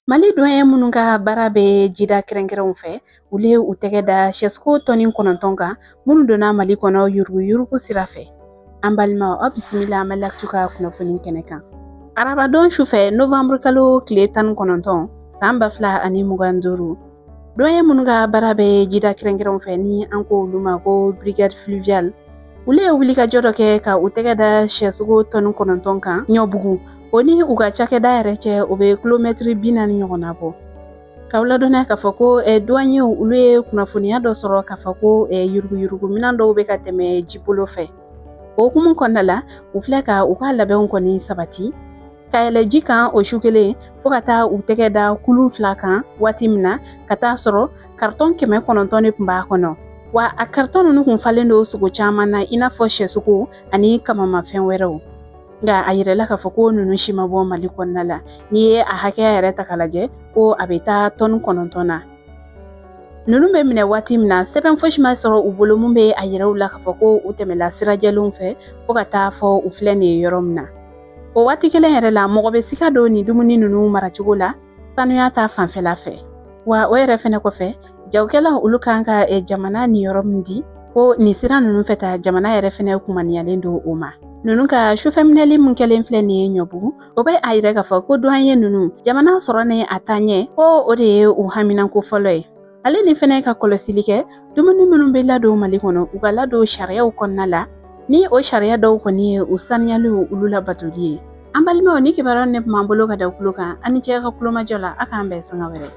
Mali douanier minnu ka baara bɛ jida kɛrɛnkɛrɛnw fɛ, olu ye u tɛgɛ da sɛsogo tɔni 9 kan minnu donna Mali kɔnɔ yuruguyurugu sira fɛ. An balimaw, aw bisimila Mali Actu ka kunnafoni kɛnɛ kan. Arabadon sufɛ, novembre kalo tile 19, san 2025, douanier minnu ka baara bɛ jida kɛrɛnkɛrɛnw fɛ, ni an ko olu ma ko brigade fluviale, olu ye wulikajɔ dɔ kɛ ka u tɛgɛ da sɛsogo tɔni 9 kan Ɲɔbugu. O ni u ka cakɛda yɛrɛ cɛ, o bɛ kilomɛtiri 40 ɲɔgɔnna bɔ. K'aw ladɔnniya k'a fɔ ko douanier olu ye kunnafoniya dɔ sɔrɔ k'a fɔ ko yuruguyurugu minɛn dɔw bɛ ka tɛmɛ jibolo fɛ. O hukumu kɔnɔna la, u filɛ ka u ka labɛnw kɔni sabati ka yɛlɛ ji kan o su kelen fo ka taa u tɛgɛ da kulun 2 kan waati min na, ka taa sɔrɔ karitɔn 900 de tun b'a kɔnɔ. Wa a karitɔn ninnu kun falen don sogo caman na, i n'a fɔ sɛsogo ani kamamafɛn wɛrɛw. Nka a yirala k'a fɔ ko ninnu si ma bɔ Mali kɔnɔna la. N'i ye a hakɛya yɛrɛ ta k'a lajɛ, ko a bɛ taa tɔni 9 na. Ninnu bɛ minɛ waati min na, sɛbɛn fosi ma sɔrɔ u bolo mun bɛ a yira u la k'a fɔ ko u tɛmɛla sirajɛlenw fɛ fo ka taa fɔ u filɛ nin ye yɔrɔ min na. O waati kelen yɛrɛ la, mɔgɔ bɛ sika don nin dumuni ninnu maracogo la sanuya ta fanfɛla fɛ. Wa o yɛrɛ fɛnɛ kɔfɛ, jagokɛlaw olu kan ka jamana niyɔrɔ min di, ko nin sira ninnu fɛ ta, jamana yɛrɛ fɛnɛ kumaniyalen don o ma. Ninnu ka sufɛminɛli min kɛlen filɛ nin ye Ɲɔbugu, o bɛ a yira k'a fɔ ko douanier ninnu jamana sɔrɔ ni a taaɲɛ, ko o de ye u haminanko fɔlɔ ye. Ale ni fɛnɛ ka kɔlɔsili kɛ dumuni minnu bɛ ladon Mali kɔnɔ, u ka ladon sariyaw kɔnɔna la, ni o sariya dɔw kɔni ye u saniyaliw olu labatoli ye. An balimaw, ni kibaruya ne tun b'an bolo ka da kulo kan, an ni cɛ ka kulomajɔ la, a k'an bɛn sanga wɛrɛ.